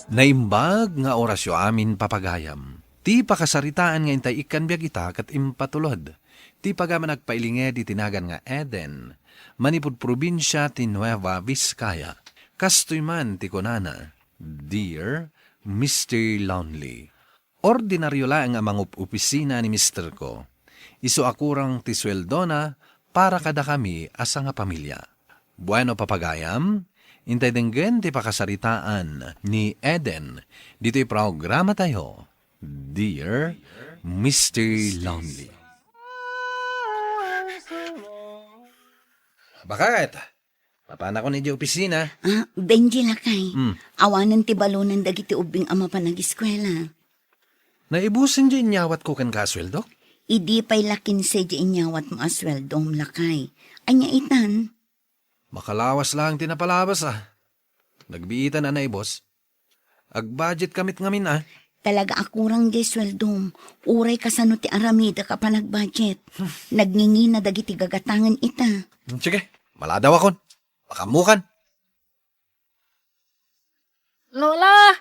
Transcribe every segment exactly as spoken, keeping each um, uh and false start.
Naimbag nga orasyo amin, papagayam. Ti pakasaritaan nga intay ikkan biag ita ket impatulod ti pagaman agpailinged iti nagan nga Eden, manipud probinsia ti Nueva Vizcaya. Kastoy man ti kunana, "Dear Mister Lonely, ordinaryo laeng a mangup-opisina ni mister ko. Isu a kurang ti sueldona para kadakami a sangapamilya." Bueno, papagayam, intay denggen ti pakasaritaan ni Eden ditoy programatayo, Dear Mister Lonely. Bakit? Mapanakon idiay opisina. Ah, Benji, lakay. Hmm. Awanen ti balunen dagiti ubbing a mapan agiskuela. Naibusen diay inyawat ko kenka a sueldok? Idi pay la kinse diay inyawat mo a sueldom, lakay. Ania itan? Makalawas lang ti napalawas, ah. Nagbiitan a naibus. Agbudget kamit ngamin, ah. Talaga a kurang diay sueldom. Uray kasano ti aramidek a panag-budget. Nagngingina dagiti gagatangen ita. Hmm, sige, maladawakon. Makaammokan. Lola!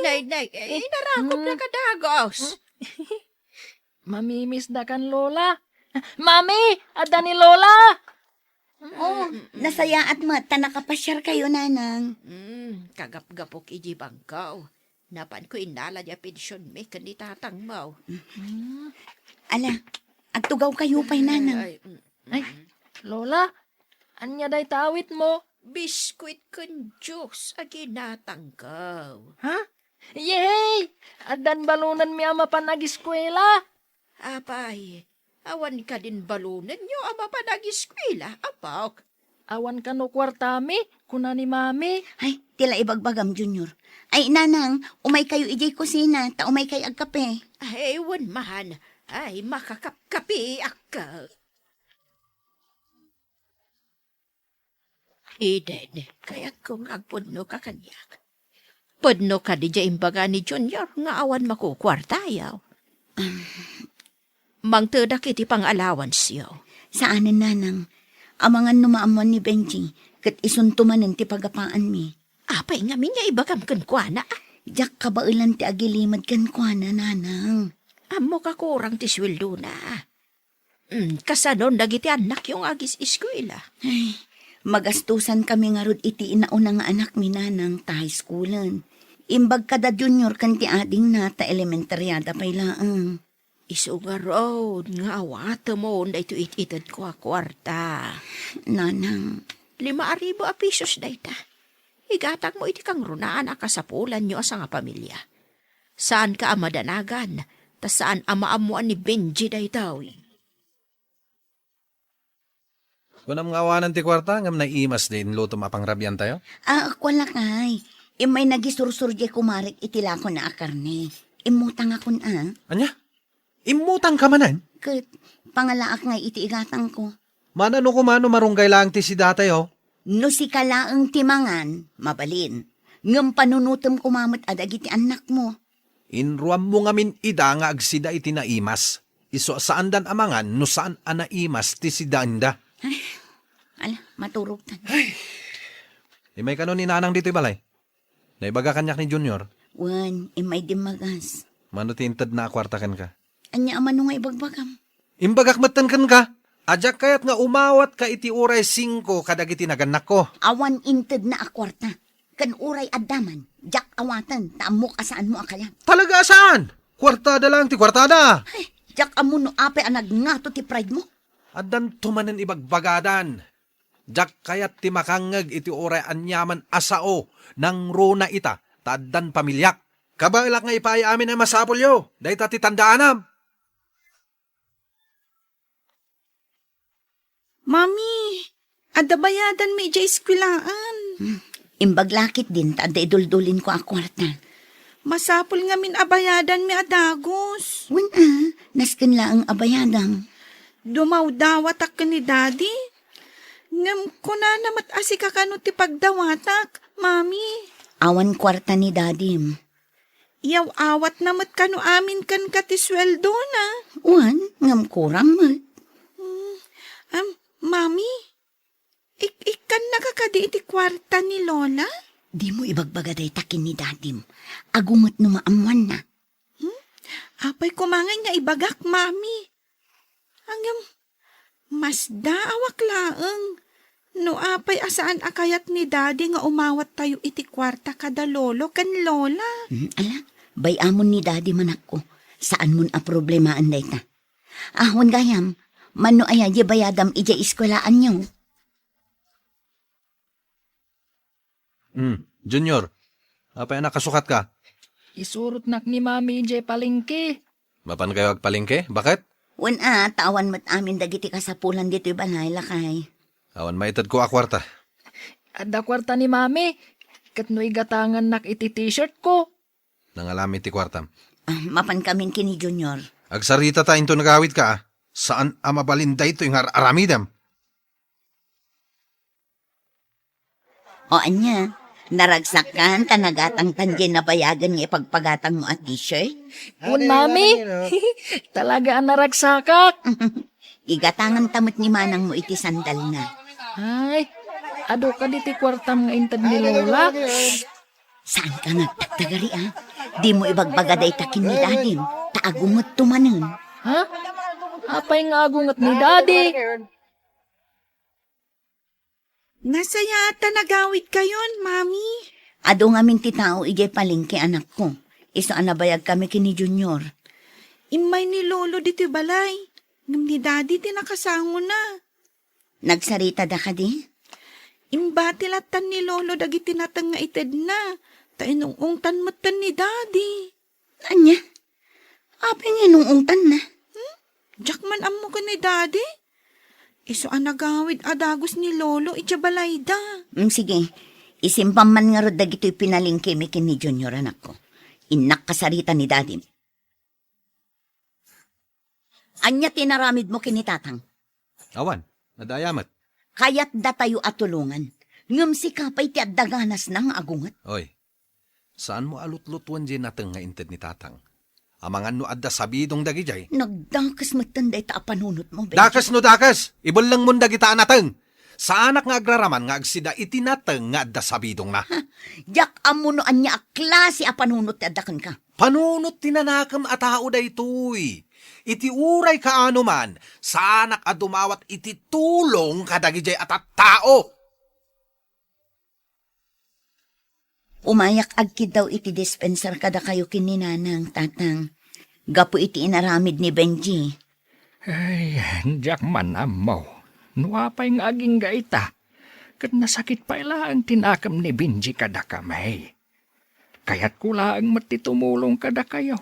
Nay, nay, eh, inarakop Hmm. na kadagos. Mamimisdakan, Lola. Mami, adda ni Lola! Oh, nasayaat met ta nakapasiarkayo, Nanang. Mm, kagapgapok iti bangkaw. Napanko innala diay pensionmi ken ni tatangmo. Mm. Ala, agtugawkayo pay, Nanang. Ay, mm, Ay, mm. Lola, ania dayta awitmo? Biskuit ken juice a ginatangko. Ha? Yehey! Addan balonenmi a mapan agiskuela. Apay, awan kadin balonenyo a mapan agiskuela, apok? Awan kano kuartami, kuna ni Mami. Ay, ti la ibagbagam, Junior. Ay, Nanang, umaykayo idiay kusina, ta umaykay agkape. Ay, wen man. Ay, makakapkapeak. Eden, kayatko nga agpudnoka kaniak. Pudno kadi diay imbaga ni Junior nga awan makukuartayo? Mangtedak iti pang-allowanceyo. Saanen, Nanang. Amangan no maammoan ni Benji, ket isunto manen ti pagapaanmi. Apay ngamin nga ibagam kenkuana? Diak kabaelan ti agilimed kenkuana, Nanang. Ammok a kurang ti sueldona. Mm, kasanon dagiti annakyo nga agis-iskuela? Ay, magastosankami ngarud iti inauna nga anakmi, Nanang, ta high schoolen. Imbag kada junior ken ti adingna ta elementaryada pay laeng. Isu ngarud nga awatemon daytoy it-itedko a kuarta. Nanang. Lima a ribu a pesos dayta. Igatangmo iti kangrunaan a kasapulanyo a sangapamilia. Saanka a madanagan, ta saan a maammoan ni Benji daytoy. Kunam nga awanen ti kuarta, ngem naimas diay inlutom a pangrabiantayo? Ah, kuan lakay. Immay nagisursor diay kumarek iti lakona a karne. Immutangakon, a. Ania? Immutangka manen? Ket, pangalaak ngay iti igatangko. Mana no koma no marunggay laeng ti sidatayo? No sika laeng ti mangan, mabalin. Ngem panunotem koma met a dagiti annakmo. Inruammo ngamin ida nga agsida iti naimas. Isu a saandan a mangan no saan a naimas ti sidaenda. Ay, ala, maturogtan. Ay. Immay kano ni Nanang ditoy balay? Naibaga kaniak ni Junior. Wen, immay dimmagas. Mano ti intedna a kuarta kenka? Ania a mano nga ibagbagam? Imbagak metten kenka, a diak kayat nga umawatka iti uray singko kadagiti nagannakko. Awan intedna a kuarta. Ken uray adda man, diak awaten, ta ammok a saanmo a kayat. Talaga a saan? Kuartada lang ti kuartada. Ay, diak ammo no apay a nagngato ti pride mo. Addanto manen ibagbagadan. Diak kayat ti makangngeg iti uray aniaman a sao nangruna ita ta addan pamiliak. Kabaelak nga ipaay amin a masapulyo, dayta ti tandaanam. Mami, adda bayadanmi idiay eskuelaan. Hmm, imbag lakit din ta adda iduldulinko a kuarta. Masapul ngamin a bayadanmi a dagus. Wen a, nasken laeng a bayadam. Dumawdawatak ken ni Daddy. Ngem kunana met a sika kano ti pagdawatak, Mami. Awan kuarta ni Dadim. Iyaw-awatna met kano amin kenka ti sueldona? Wen, ngem kurang met. Hmm, am, Mami, ik-, ikkannaka kadi iti kuarta ni Lola? Dimo ibagbaga dayta ken ni Dadim. Agunget no maammoanna. Hmm? Apay koma ngay nga ibagak, Mami? Ngem, masdaawak laeng no apay a saan a kayat ni Dadi nga umawattayo iti kuarta kada lolo ken lola. Hmm, ala, bay-amon ni Dadi, manakko. Saanmon a problemaan dayta. Ah, wen gayam, mano aya diay bayadam idiay eskuelaanyo? Hmm, Junior, apay a nakasukatka? Isurotnak ni Mami idiay palengke. Mapankayo agpalengke? Baket? Wen a, ta awan met amin dagiti kasapulan ditoy balay, lakay. Awan maitedko a kuarta. Adda kuarta ni Mami, ket no igatangannak iti t-shirtko. Nangalam iti kuartam. Ah, mapankamin ken ni Junior. Agsaritata inton agawidka, a. Saan a mabalin daytoy nga ar-aramidem. O ania, naragsakkan ta nagatangtan diay nabayagen nga ipagpagatangmo a t-shirt? Wen, Mami. Talaga a naragsakak. Igatanganta met ni manangmo iti sandalna. Ay, adu kadi ti kuartam nga inted ni Lola? Saanka nga agtagtagari, a? Dimo ibagbaga dayta ken ni Dadim, ta agungetto manen. Ha? Apay nga agunget ni Dadi? Nasayaat ta nagawidkayon, Mami. Adu ngamin ti tao idiay palengke, anakko. Isu a nabayagkami ken ni Junior. Immay ni Lolo ditoy balay. Ngem ni Dadi ti nakasangona. Nagsaritada kadi? Imbati lattan ni Lolo dagiti nateng nga itedna, ta inung-ungtan metten ni Dadi. Ania? Apay nga inung-ungtanna? Hmm? Diak man ammo ken ni Dadi. Isu a nagawid a dagus ni Lolo idiay balayda. Mm, sige. Isimbam man ngarud dagitoy pinalengkemi ken ni Junior, anakko. Innak kasarita ni Dadi. Ania ti inaramidmo ken ni Tatang? Awan, nadaya met. Kayatdatayo a tulongan. Ngem sika pay ti adda ganasna nga agunget. Oy, saanmo a lutlutoen diay nateng nga inted ni Tatang. Amangan no adda sabidong dagidiay. Nagdakes metten dayta a panunotmo, Benji. Dakes no dakes! Ibellengmon dagita a nateng! Saanak nga agraraman nga agsida iti nateng nga adda sabidongna. Ha, diak ammo no ania a klase a panunot ti adda kenka. Panunot ti nanakem a tao daytoy. Iti uray kaano man, saanak a dumawat iti tulong kadagidiay a tattao. Umayak agkiddaw iti dispenser kadakayo ken ni Nanang, Tatang, gapu iti inaramid ni Benji. Ay, diak man ammo no apay nga agingga ita. Ket nasakit pay laeng ti nakem ni Benji kadakami. Kayatko laeng met ti tumulong kadakayo.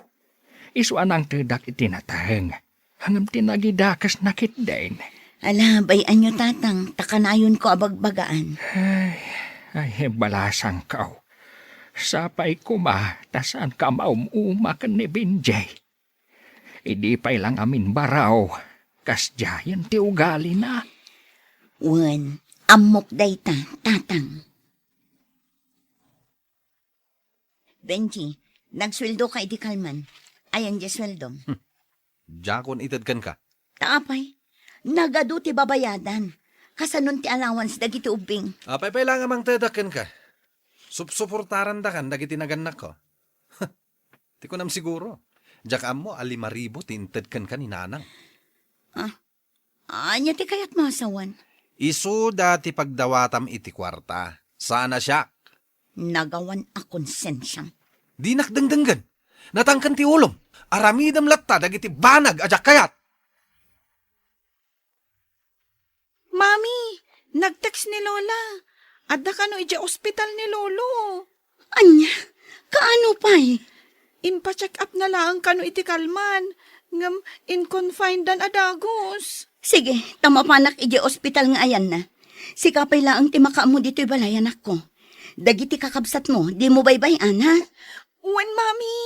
Isu a nangtedak iti nateng, ngem ti nagidakesna ketdin. Ala, bay-anyo, Tatang, ta kanayonko a bagbagaan. Ay, ay, balasangko. Sapay koma ta saanka a maum-uma ken ni Benjay. Idi pay la ngamin baraw, kasdiayen ti ugalina. Wen, ammok dayta, Tatang. Benji, nagsueldoka idi kalman. Ayan diay sueldom. Hmm. Diakon ited kenka. Ta apay, nagadu ti babayadan. Kasanon ti allowance dagiti ubbing? Apay pay la nga mangtedak kenka. Supsuportarandakan dagiti nagannakko. Ti kunam siguro, diak ammo a lima ribu ti inted kenka ni Nanang. Ah, ania ti kayatmo a sawen? Isuda ti pagdawatam iti kuarta. Saan a siak. Nagawan a konsensiam. Dinak dengdenggen. Natangken ti ulom. Aramidem latta dagiti banag a diak kayat. Mami, nag-text ni Lola. Adda kano idiay ospital ni Lolo. Ania? Kaano pay? Impa-check up na laeng kano iti kalman. Ngem in-confinedan a dagus. Sige, ta mapanak idiay ospital nga ayanna. Sika pay laeng ti makaammo ditoy balay, anakko. Dagiti kakabsatmo, dimo baybay-an, ha? Wen, Mami.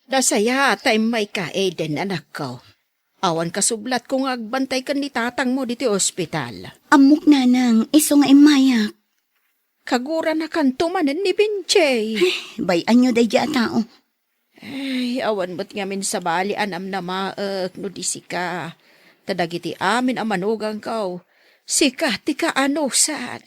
Nasayaat ta immayka, Eden, anakko. Awan kasublatko nga agbantay ken ni tatangmo ditoy ospital. Ammok, nanang, isu nga immayak. Kaguranakanto manen ni Benjay. Ay, bay-anyo daydiay a tao. Ay, awan met ngamin sabali a namnamaek no di sika. Ta dagiti amin a manugangko, sika ti kaanusat.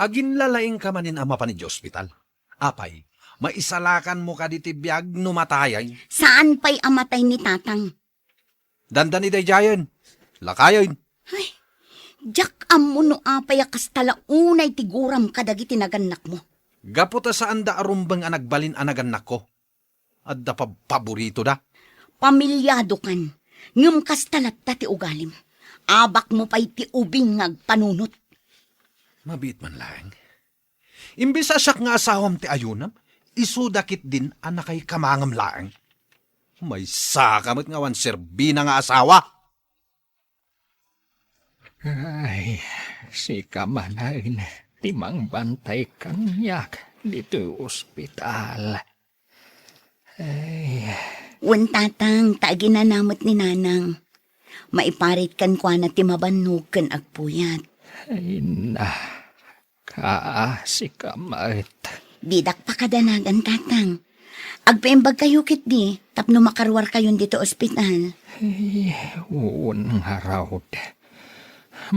Aginlalaingka manen a mapan idiay ospital. Apay, maisalakanmo kadi ti biag no matayen? Saan pay a matay ni Tatang? Dandani daydiayen. Lakayen. Ay, diak ammo no apay a kasta la unay ti guram kadagiti nagannakmo. Gapu ta saanda a rumbeng a nagbalin a nagannakko. Adda pabpaboritoda. Pamiliadokan, ngem kasta latta ti ugalim. Abakmo pay ti ubing nga agpanunot. Mabiit man laeng. Imbes a siak nga asawam ti ayunam, isuda ketdin a nakaikamangam laeng. Maysaka met nga awan serbina nga asawa. Ay, sika manen ti mangbantay kaniak ditoy ospital. Ay. Wen, Tatang, ta aginana met ni Nanang. Maiparit kenkuana ti mabannog ken agpuyat. Ay, na. Kaa, sika met. Didak pakadanagan, Tatang. Agpaimbagkayo ketdi tapno makaruarkayon ditoy ospital. Ay, wen ngarud.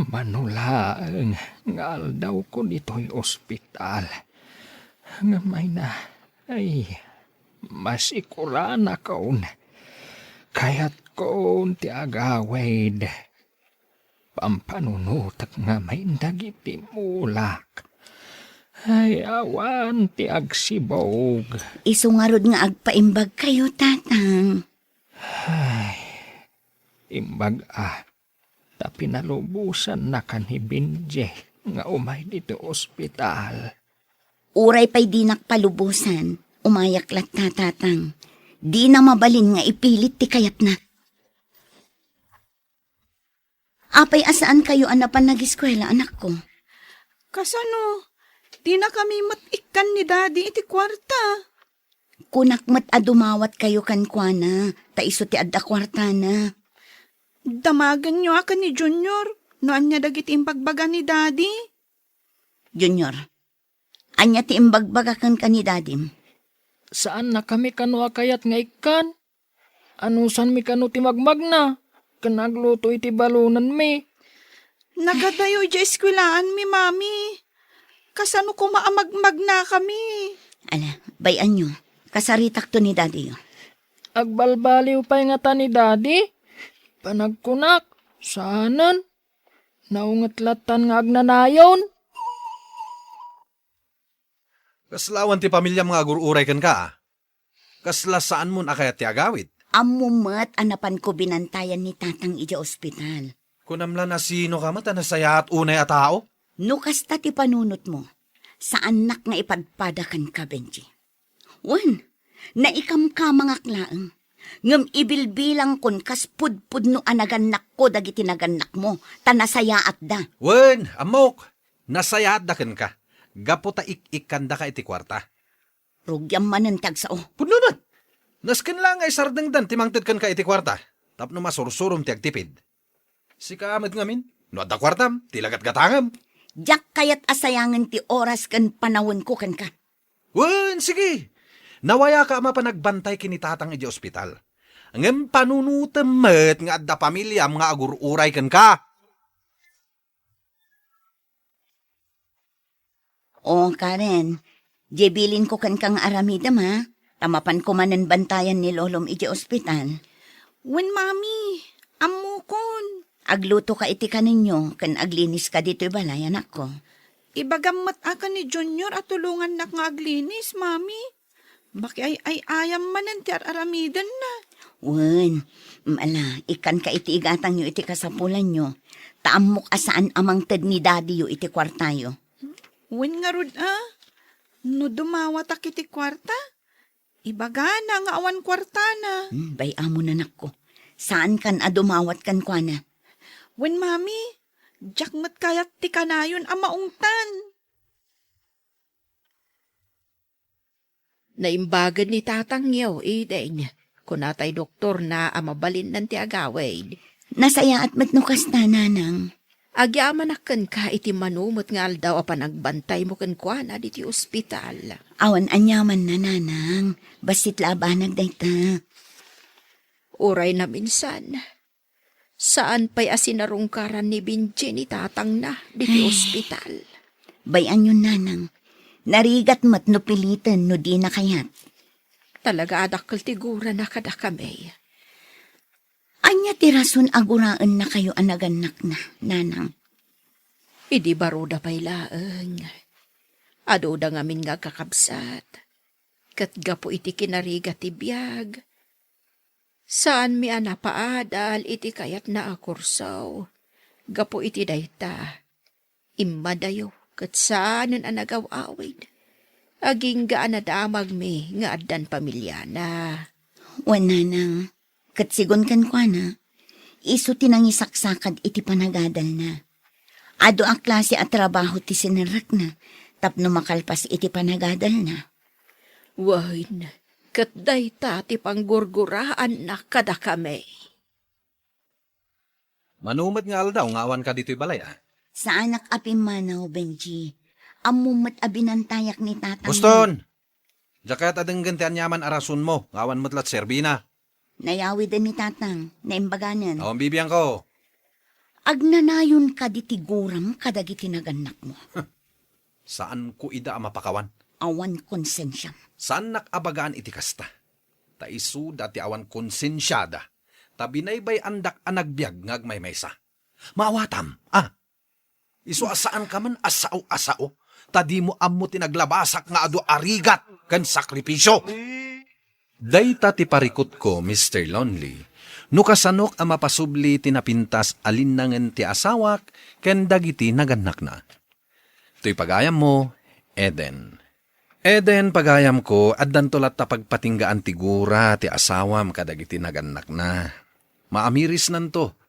Mano laeng nga aldawko ditoy ospital. Ngem ay na, ay, masikuranakon. Kayatkon ti agawid. Pampanunotek ngamin dagiti mulak. Ay, awan ti agsibog. Isu ngarud nga agpaimbagkayo, Tatang. Ay, imbag a, ta pinalubosannak ni Benji nga umay ditoy ospital. Uray pay dinak palubosan, umayak latta, Tatang. Dina mabalin nga ipilit ti kayatna. Apay a saankayo a napan nagiskuela, anakko? Kasano? Dinakami met ikkan ni Daddy iti kuarta. Kunak met a dumawatkayo kenkuana, ta isu ti adda kuartana. Damagenyo a ken ni Junior, no ania dagiti imbagbaga ni Daddy. Junior, ania ti imbagbaga kenka ni Dadim? Saannakami kano a kayat nga ikkan. Anusanmi kano ti magmagna, ken agluto iti balonanmi. Nagadayo idiay eskuelaanmi, Mami. Kasano koma a magmagnakami? Ala, bay-anyo. Kasaritakto ni Daddy. Agbalbaliw pay ngata ni Daddy? Panagkunak, saanen. Naunget lattan nga agnanayon. Kasla awan ti pamiliam nga agur-uray kenka, a? Kasla saanmon a kayat ti agawid? Ammo met a napanko binantayan ni Tatang idiay ospital. Kunam la, nasinoka met a nasayaat unay a tao? No kasta ti panunotmo, saannak nga ipadpada kenka, Benji. Wen, naikamkamangak laeng, ngem ibilbilangkon kas pudpudno a nagannakko dagiti nagannakmo, ta nasayaatda. Wen, ammok, nasayaatda kenka, gapu ta ik-ikkandaka iti kuarta. Rugiam manen ti agsao. Pudno met! Nasken la nga isardengdan ti mangted kenka iti kuarta, tapno masursurom ti agtipid. Sika met ngamin, no adda kuartam, ti lagatgatangem. Diak kayat a sayangen ti oras ken panawenko kenka. Wen, sige. Nawayaka a mapan agbantay ken ni Tatang idiay ospital. Ngem panunotem met nga adda pamiliam nga agur-uray kenka. O, Karen, diay bilinko kenka nga aramidem, ha? Ta mapanko manen bantayan ni lolom idiay ospital. Wen, Mami, ammokon. Aglutoka iti kanenyo ken agliniska ditoy balay, anakko. Ibagam met a ken ni Junior a tulongannak nga aglinis, Mami. Makiay-ay-ayam manen ti ar-aramidenna. Wen, mm, ala, ikkanka iti igatangyo iti kasapulanyo, ta ammok a saan a mangted ni Daddyyo iti kuartayo. Wen ngarud a, no dumawatak iti kuarta, ibagana nga awan kuartana. Hmm, bay-amon, anakko. Saankan a dumawat kenkuana. Wen, Mami, diak met kayat ti kanayon a maungtan. Naimbagen ni tatangyo, Eden. Kuna tay doktorna a mabalinnan ti agawid. Nasayaat met no kasta, nanang. Agyamanak kenka iti mano met nga aldaw a panagbantaymo kenkuana ditoy ospital. Awan aniamanna, nanang. Bassit la a banag dayta. Uray naminsan, saan pay a sinarungkaran ni Benji ni tatangna ditoy Ay. ospital. Bay-anyon, nanang. Narigat met no piliten no dina kayat. Talaga a dakkel ti gurana kadakami. Ania ti rason a guraennakayo a nagannakna, nanang? Idi baruda pay laeng, aduda ngamin nga agkakabsat. Ket gapu iti kinarigat ti biag, saanmi a napaadal iti kayatna a kursaw. Gapu iti dayta, immadayo ket saanen a nagaw-awid. Agingga a nadamagmi nga addan pamiliana. Wen, nanang, ket sigun kenkuana, isu ti nangisaksakad iti panagadalna. Adu a klase a trabaho ti sinerrekna tapno makalpas iti panagadalna. Wen, ket dayta ti panggurguraanna kadakami. Mano met nga aldaw nga awanka ditoy balay, a? Saanak a pimmanaw, Benji. Ammom met a binantayak ni tatang. Boston! Diak kayat a denggen ti aniaman a rasonmo nga awan met la ti serbina. Nayawiden ni tatang, naimbaganen. Awan bibiangko. Agnanayon kadi ti guram kadagiti nagannakmo. Saanko ida a mapakawan. Awan konsensiam. Saannak a bagaan iti kasta. Ta isuda ti awan konsensiada. Ta binaybay-andak a nagbiag nga agmaymaysa. Maawatam, a? Isu a saanka man a sao a sao, ta dimo ammo ti naglabasak nga adu a rigat ken sakripisio. Dayta ti parikutko, Mister Lonely, no kasanok a mapasubli ti napintas a linnangen ti asawak ken dagiti nagannakna. Toy pagayammo, Eden. Eden, pagayamko, addanto latta pagpatinggaan ti gura ti asawam kadagiti nagannakna. Maamirisnanto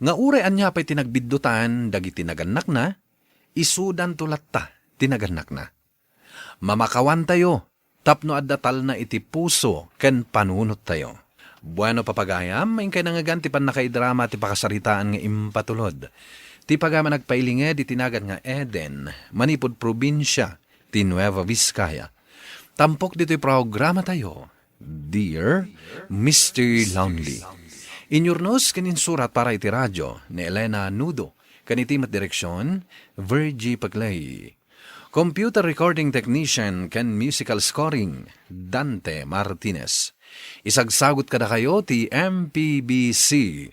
nga uray ania pay ti nagbiddutan dagiti nagannakna, isudanto latta ti nagannakna. Mamakawantayo tapno adda talna iti puso ken panunottayo. Bueno, papagayam, inkay nangngegan ti pannakaidrama ti pakasaritaan nga impatulod. Ti pagayam a nagpailinged iti nagan nga Eden, manipud probinsia ti Nueva Vizcaya. Tampok ditoy programatayo, Dear Mister Lonely. Inyurnos ken insurat para iti radio ni Elena Nudo, ken iti met direksion, Virgie Paglae. Computer recording technician ken musical scoring, Dante Martinez. Isagsagut kadakayo ti M P B C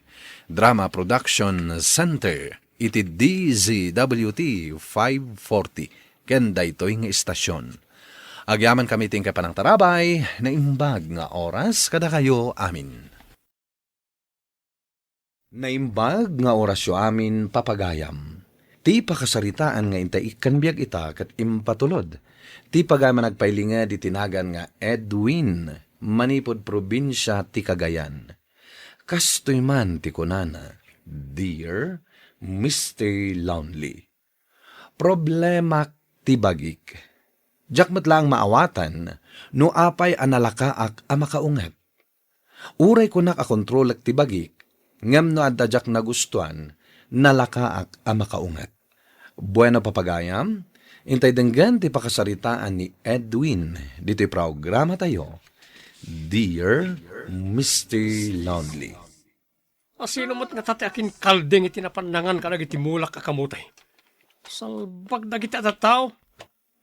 Drama Production Center iti D Z W T five forty ken daytoy nga istasion. Agyamankami ti inkay panangtarabay, naimbag nga oras kadakayo amin. Naimbag nga orasyo amin, papagayam. Ti pakasaritaan nga intay ikkan biag ita ket impatulod ti pagayam a nagpailinged iti nagan nga Edwin, manipud probinsia ti Cagayan. Kastoy man ti kunana, Dear Mister Lonely, problemak ti bagik. Diak met laeng maawatan no apay a nalakaak a makaunget. Uray kunak a kontrolek ti bagik, ngem no adda diak nagustuan, nalakaak a makaunget. Bueno, papagayam, intay denggen ti pakasaritaan ni Edwin ditoy programatayo, Dear Mister Lonely. A sino met ngata ti akinkalding iti napannangan kadagiti mulak a kamote? Salbag dagiti a tattao.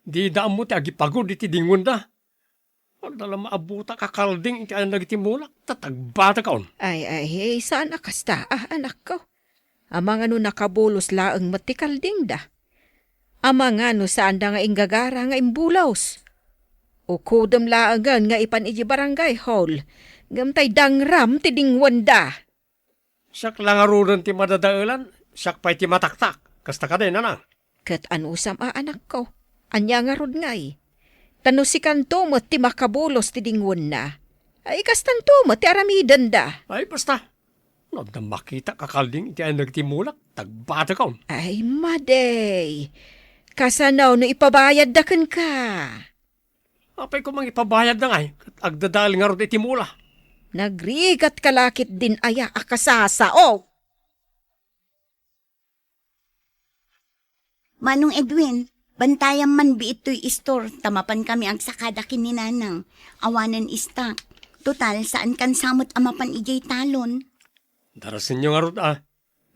Dida ammo ti agipagod iti dingwenda. Adda la maabutak a kalding iti ayan dagiti mulak, ta tagbatekon. Ay, ay, ay, saan a kasta, a, anakko. Amangan no nakabulos laeng met ti kaldingda. Amangan no saanda nga inggagara nga imbulos. Ukodem laengen nga ipan iti barangay hall, ngem tay dangram ti dingwenda. Siak la ngaruden ti madadaelan, siak pay ti mataktak. Kasta kadi, nanang? Ket anusam a anakko, ania ngarud ngay? Ta no sikanto met ti makabulos ti dingwenna, ay kastanto met ti aramidenda. Ay, basta. No adda makitak a kalding iti ayan dagiti mulak, tagbatekon. Ay, madi. Kasano no ipabayadda kenka? Apay koma nga ipabayadda ngay, ket agdadael ngarud iti mula. Nagrigatka la ketdin aya a kasasao. Manong Edwin, bantayam man bi itoy istor, ta mapankami agsakada ken ni Nanang. Awanen istak. Total, saan kan sa met a mapan idiay talon. Darasenyo ngarud, a.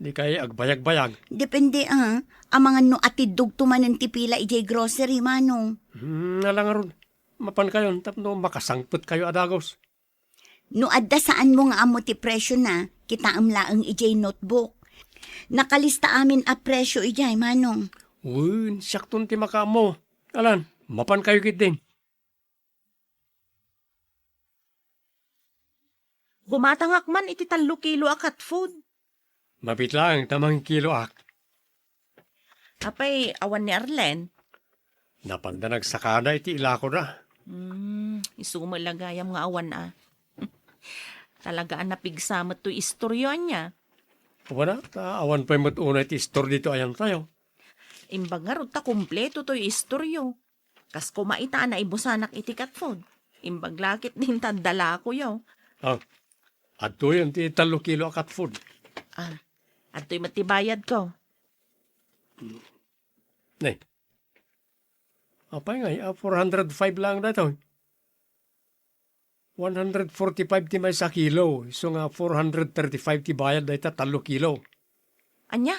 Dikay agbayagbayag. Depende, a. Amangan no atiddogto manen ti pila idiay grocery, Manong. Hmm, ala ngarud. Mapankayon tapno makasangpetkayo a dagus. No adda saanmo nga ammo ti presiona, kitaem laeng idiay notebook. Nakalista amin a presio idiay, Manong. Wen, siakton ti makaammo. Alan, mapankayo ketdin. Gumatangak man iti tallo kilo a cat food. Mapit laeng ta mangikiloak. Apay, awan ni Arlen? Napanda nagsakada iti ilakoda. Hmm, isu met la gayam nga awan a. Talaga a napigsa met toy istoryo ania. Wen a, ta awan pay met unay ti istor ditoy ayantayo. Imbag ngarud ta kompleto toy istoryo. Kas koma ita a naibusanak iti cat food. Imbag la ketdin ta adda lakoyo. Ah, adtoyen ti tallo kilo a cat food. Ah, adtoy met ti bayadko. Ne. Apay ngay, a, four hundred five laeng daytoy. One hundred forty-five ti maysa a kilo, isu nga four hundred thirty-five ti bayad dayta tallo kilo. Ania?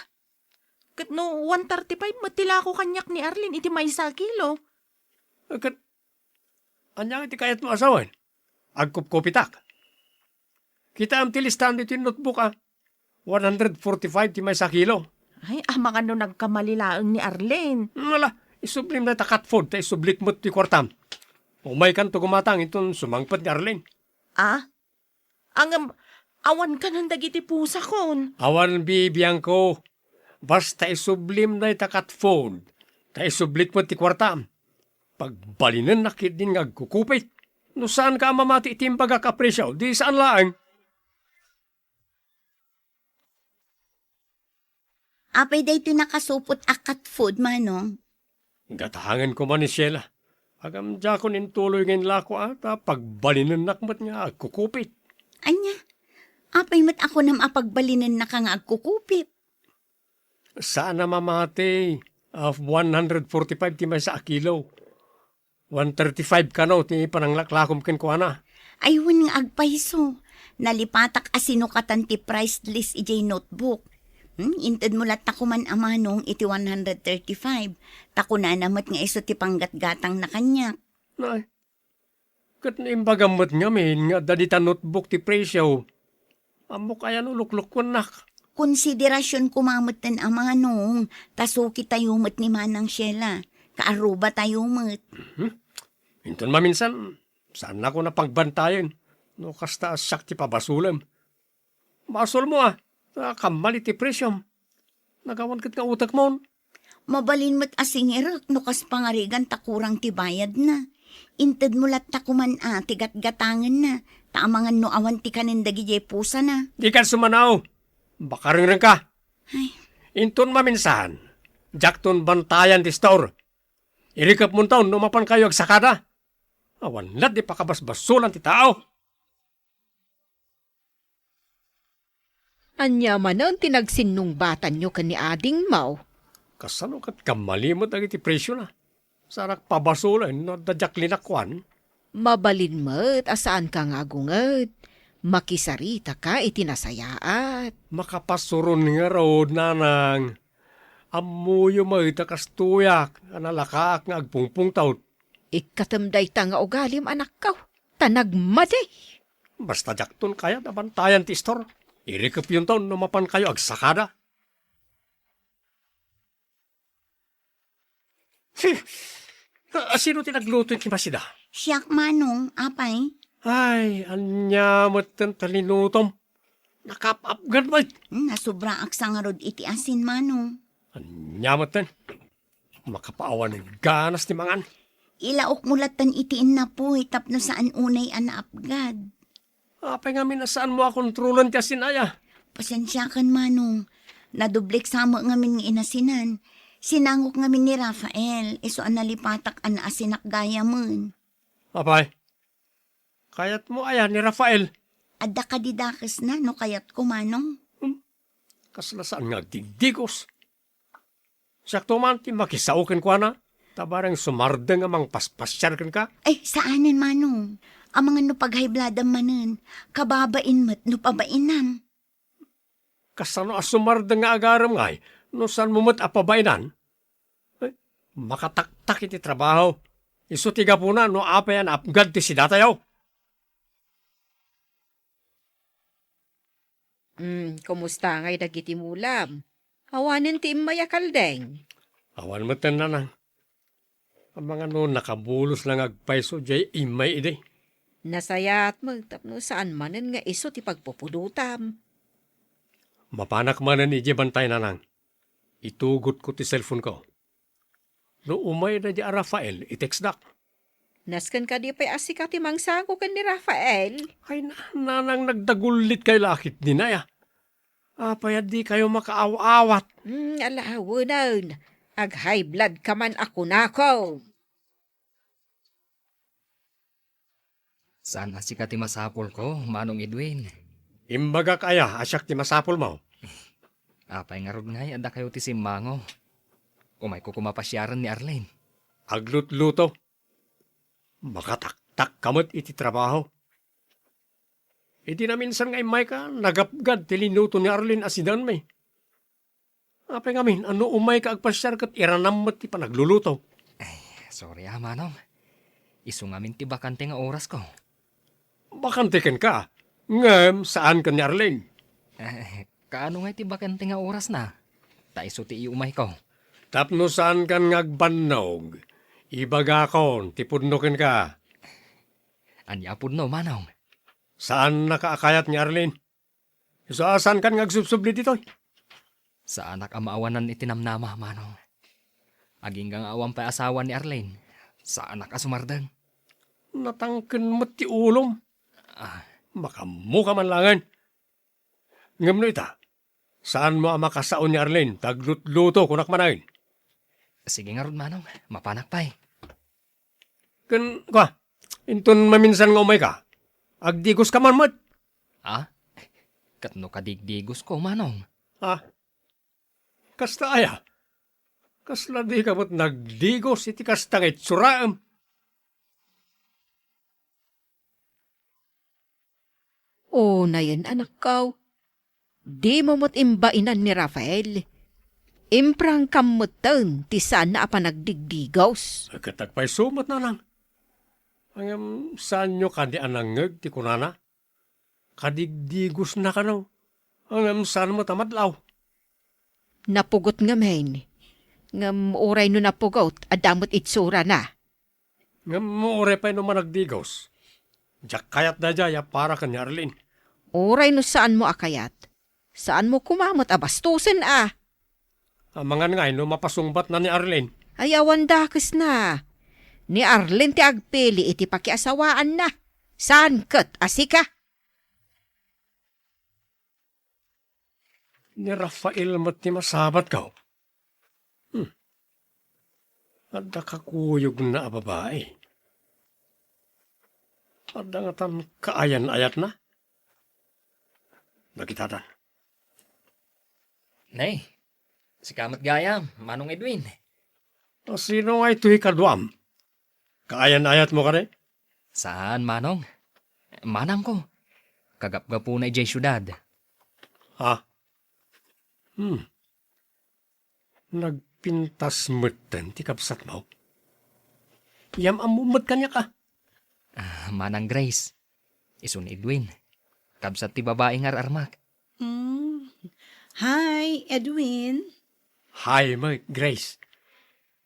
Ket no one thirty-five met ti lako kaniak ni Arlene iti maysa a kilo. Ket ania ti kayatmo a sawen? Agkupkupitak. Kitaem ti listaan ditoy notebook a. One hundred forty-five ti maysa a kilo. Ay, amangan no nagkamali laeng ni Arlene. Ala, isublim dayta cat food, ta isublik met ti kuartam. Umaykanto gumatang inton sumangpet ni Arlene. Ah? Ngem, awan kanen dagiti pusakon. Awan, bibiangko. Basta isublim dayta cat food, ta isublik met ti kuartam. Pagbalinennak ketdin nga agkukupit. No saanka a mamati iti imbagak a presio, di saan laeng. Apay daytoy nakasupot a cat food, Manong? Gatangen koma ni Sheila. Agam diakon intuloy nga inlako a, ta pagbalinennak met nga agkukupit. Ania? Apay met a kunam a pagbalinennaka nga agkukupit? Saan a mamati a one hundred forty-five ti maysa a kilo. One thirty-five kano ti pananglaklakom kenkuana. Ay, wen nga agpayso. Nalipatak a sinukatan ti price list idiay notebook. Hmm, intedmo latta koman a Manong iti one hundred thirty-five. Ta kunana met nga isu ti panggatgatangna kaniak. Nay, ket no imbagam met ngamin nga adda dita notebook ti presio, ammok aya no luklukuennak. Konsiderasion koma metten a Manong, ta sukitayo met ni Manang Sheila. Kaarrubatayo met. Mhm. Inton maminsan, saannakon a pagbantayen no kasta a siak ti pabasolem. Basolmo a, ta kammal iti presiom. Nagawan ket nga utekmon. Mabalin met a singirek no kas pangarigan ta kurang ti bayadna. Intedmo latta koman a ti gatgatangenna, ta amangan no awan ti kanen dagidiay pusana. Dika sumanaw. Makarengrengka. Ay. Inton maminsan, diakton bantayan ti store. Irikepmonton no mapankayo agsakada. Awan laeng ti pakabasbasolan ti tao. Ania manen ti nagsinnungbatanyo ken ni adingmo? Kasano ket kamali met dagiti presiona? Saanak pabasolen no adda diak linakuan. Mabalin met a saanka nga agunget. Makisaritaka iti nasayaat. Makapasuron ngarud, nanang. Ammoyo met a kastoyak a nalakaak nga agpungpungtot. Ikkatem dayta nga ugalim, anakko, ta nagmadi. Basta diakton kayat a bantayan ti istor. Irikepyonton no mapankayo agsakada. Asino ti nagluto iti masida? Siak, Manong, apay. Ay, ania metten ta linutom? Nakaap-apgad met. Hmm, nasobraak sa ngarud iti asin, Manong. Ania metten? Makapaawan ganas ti mangan. Ilaokmo lattan iti innapuy tapno saan unay a naapgad. Apay ngamin a saanmo a kontrolen ti asin aya? Pasensiakan, Manong. Nadublik sa met ngamin nga inasinan. Sinangok ngamin ni Rafael, isu a nalipatak a naasinak gayamen. Apay? Kayatmo aya ni Rafael? Adda kadi dakesna no kayatko, Manong. Hmm? Kasla saan nga agdigdigos. Siakto man ti makisao kenkuana, ta bareng sumardeng a mangpaspasiar kenka. Ay, saanen, Manong. Amangan no pag-high bloodam manen, kababain met no pabainam. Kasano a sumardeng nga agarem ngay no saanmo met a pabainan? Eh, makataktak iti trabaho. Isu ti gapuna no apay a naapgad ti sidatayo. Hmm, kumusta ngay dagiti mulam? Awanen ti immay a kaldeng? Awan metten, nanang. Amangan no nakabulos la nga agpayso diay immay idi. Nasayaat met tapno saan manen nga isu ti pagpupudotam. Mapanak manen idiay bantay, nanang. Itugotko ti cellphone-ko. No umay daydi a Rafael, i-textdak. Nasken kadi pay a sika ti mangsago ken ni Rafael? Ay, na-, nanang, nagdagullit kay lakit dinaya. Apay a di kayo makaaw-awat? Hmm, ala, awanen. Ag-high blood ka man a kunako. Saan a sika ti masapulko, Manong Edwin? Imbagak aya a siak ti masapulmo? Apay ngarud ngay adda kayo ti simmango? Umayko koma pasiaren ni Arlene. Aglutluto. Makataktak ka met iti trabaho. Iti naminsan nga immayka, nagapgad ti linuto ni Arlene a sidanmi. Apay ngamin, a no umayka agpasiar ket iranam met ti panagluluto? Ay, sorry a, Manong. Isu ngamin ti bakante nga orasko. Bakante kenka, ngem saan ken ni Arlene. Eh, kaano ngay ti bakante nga orasna? Ta isu ti iumayko. Tapno saan kan nga agbannog, ibagakon ti pudno kenka. Ania a pudno, Manong? Saannaka a kayat ni Arlene. Isu a saan kan nga agsubsubli ditoy? Saanak a maawanan iti namnama, Manong. Agingga nga awan pay asawa ni Arlene, saanak a sumardeng. Natangken met ti ulom. Ah. Makammuka man laengen. Ngem no ita, saanmo a makasao ni Arlene, ta aglutluto, kunak manen. Sige ngarud, Manong, mapanak pay. Ken, kua, inton maminsan nga umayka, agdigoska man met. Ah? Ket no kadigdigosko, Manong? Ah? Kasta aya? Kasla dika met nagdigos iti kasta nga itsuraem? Unayen, anakko, dimo met imbainan ni Rafael. Imprangkam metten ti saanna a panagdigdigos. Ket agpayso met, nanang. Ngem saanyo kadi a nangngeg ti kunana? Kadigdigosna kano, ngem saan met a madlaw. Napugot ngamin. Ngem uray no napugot, adda met itsurana. Ngem uray pay no managdigos, diak kayat daydiay a para ken ni Arlene. Uray no saanmo a kayat, saanmo koma met a bastosen a. Amangan ngay no mapasungbatna ni Arlene? Ay, awan dakesna. Ni Arlene ti agpili iti pakiasawaanna. Saan ket a sika? Ni Rafael met ti masabatko. Hmm. Adda kakuyogna a babai. Adda ngatan kaayan-ayatna. Dagitatan. Nay, sika met gayam, Manong Edwin. A, sino nga itoy kaduam? Kaayan-ayatmo kadi? Saan, Manong. Manangko. Kagapgapuna idiay siudad. Ha? Hmm. Nagpintas metten ti kabsatmo? Yam-ammom met kaniak a. Ah, Manang Grace. Isu ni Edwin. Kabsat ti babai nga ar-armak. Mm. Hi, Edwin. Hi, met, Grace.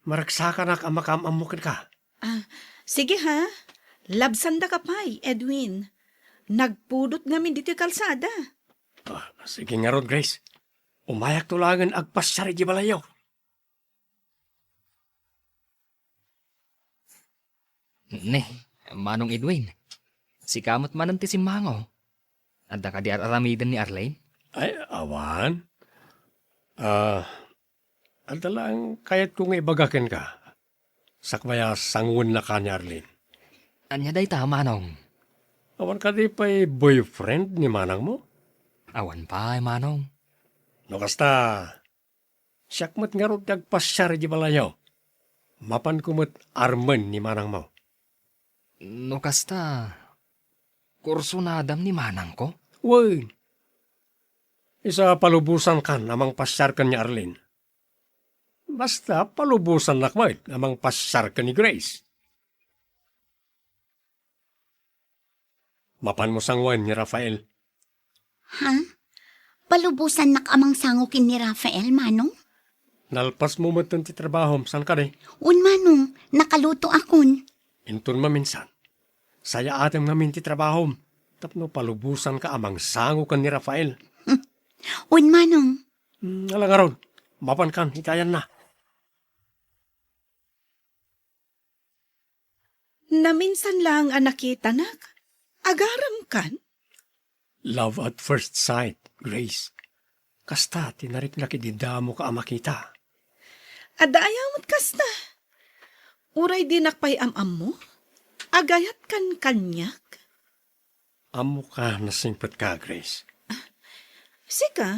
Maragsakanak a makaam-ammo kenka. Ah, sige ha. Labsandaka pay, Edwin. Nagpudot ngamin ditoy kalsada. Ah, sige ngarud, Grace. Umayakto laengen agpasiar idiay balayyo. Ne, Manong Edwin, sika met manen ti simmango. Adda kadi ar-aramiden ni Arlene? Ay, awan. Ah, adda laeng kayatko nga ibaga kenka. Sakbay a sanguen na ka ni Arlene. Ania dayta, Manong? Awan kadi pay boyfriend ni manangmo? Awan pay, Manong. No kasta, siak met ngarud ti agpasiar idiay balayyo. Mapanko met armen ni manangmo. No kasta, kursunadam ni manangko? Wen. Isu a palubosankan a mangpasiar ken ni Arlene. Basta, palubosannak met a mangpasiar ken ni Grace. Mapanmo sangoen ni Rafael. Ha? Palubosannak a mangsango ken ni Rafael, Manong? Nalpasmo metten ti trabahom, saan kadi? Wen, Manong, nakalutoakon. Inton maminsan, sayaatem ngamin ti trabahom tapno palubosanka a mangsango ken ni Rafael. Wen, Manong. Hmm, ala ngarud, mapankan iti ayanna. Naminsan laeng a nakitanak, agarem kan? Love at first sight, Grace. Kasta ti nariknak idi damo ka a makita. Adda aya met kasta. Uray dinak pay am-ammo, agayat kan kaniak? Ammoka, nasingpetka, Grace. Sika,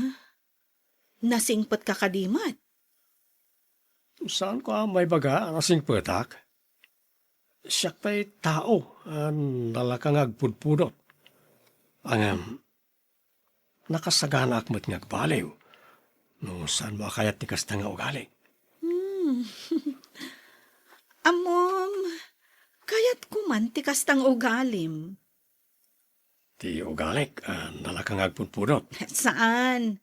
nasingpetka kadi met? Saanko a maibaga a nasingpetak. Siak pay tao a nalaka nga agpudpudot. Ngem, nakasaganaak met nga agbaliw no saanmo a kayat ti kasta nga ugali. Hmm. Ammom, kayatko man ti kasta nga ugalim. Ti ugalik a nalaka nga agpudpudot. Saan.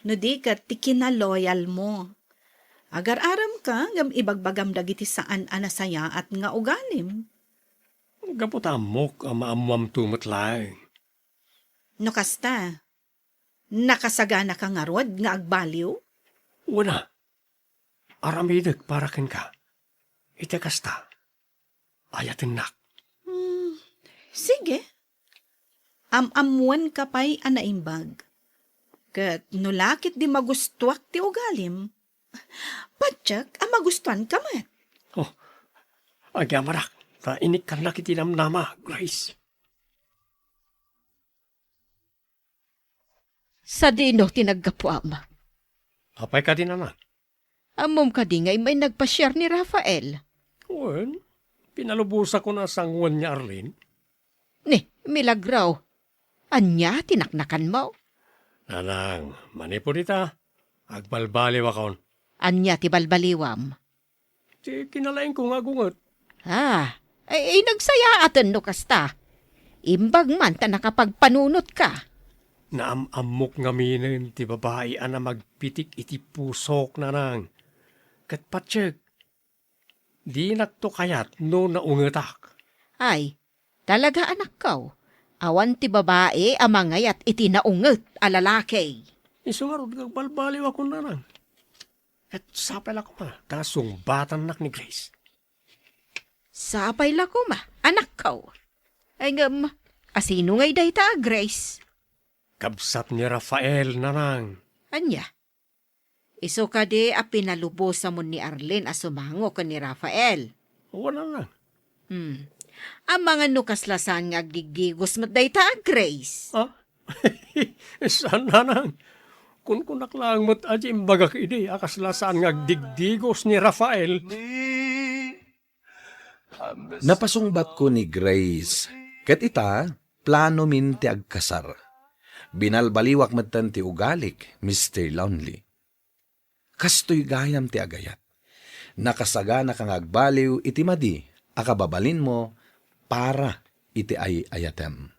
No di ket ti kinaloyalmo. Agar-arem ka ngem ibagbagam dagiti saan a nasayaat nga ugalim. Gapu ta ammok a maammoamto met laeng. No kasta, nakasaganaka ngarud nga agbaliw? Wen a. Aramidek para kenka. Iti kasta, ayatennak. Hmm, sige. Am-ammoanka pay a naimbag. Ket no la ketdi magustuak ti ugalim, patiek a magustuanka met. Oh, agyamanak ta inikkannak iti namnama, Grace. Sadino ti naggapuam? Apay kadi, Nanang? Ammom kadi nga immay nagpasiar ni Rafael? Wen, pinalubosakon a sangoen ni Arlene. Ni, milagro. Ania ti naknakanmo? Nanang, manipud ita, agbalbaliwakon. Ania ti balbaliwam? Ti kinalaingko nga agunget. Ah, ay, ay, nagsayaaten no kasta. Imbag man ta nakapagpanunotka. Naam-ammok ngaminen ti babai a namagpitik iti pusok, Nanang. Ket patiek, dinakto kayat no naungetak. Ay, talaga, anakko, awan ti babai a mangayat iti naunget a lalaki. Isu ngarud nga agbalbaliwakon, Nanang. Ket sapay la koma ta sungbatannak ni Grace. Sapay la koma, anakko. Ay, ngem, asino ngay dayta a Grace? Kabsat ni Rafael, Nanang. Ania? Isu kadi a pinalubosamon ni Arlene a sumango ken ni Rafael? Wen, Nanang. Hmm. Amangan no kasla saan nga agdigdigos met dayta a Grace? Ah? Saan, Nanang. Kunkunak laeng met a di imbagak idi a kasla saan nga agdigdigos ni Rafael. Napasungbatko ni Grace, ket ita, planomin ti agkasar. Binalbaliwak metten ti ugalik, Mister Lonely. Kastoy gayam ti agayat. Nakasaganaka nga agbaliw iti madi a kababalinmo para iti ay-ayatem.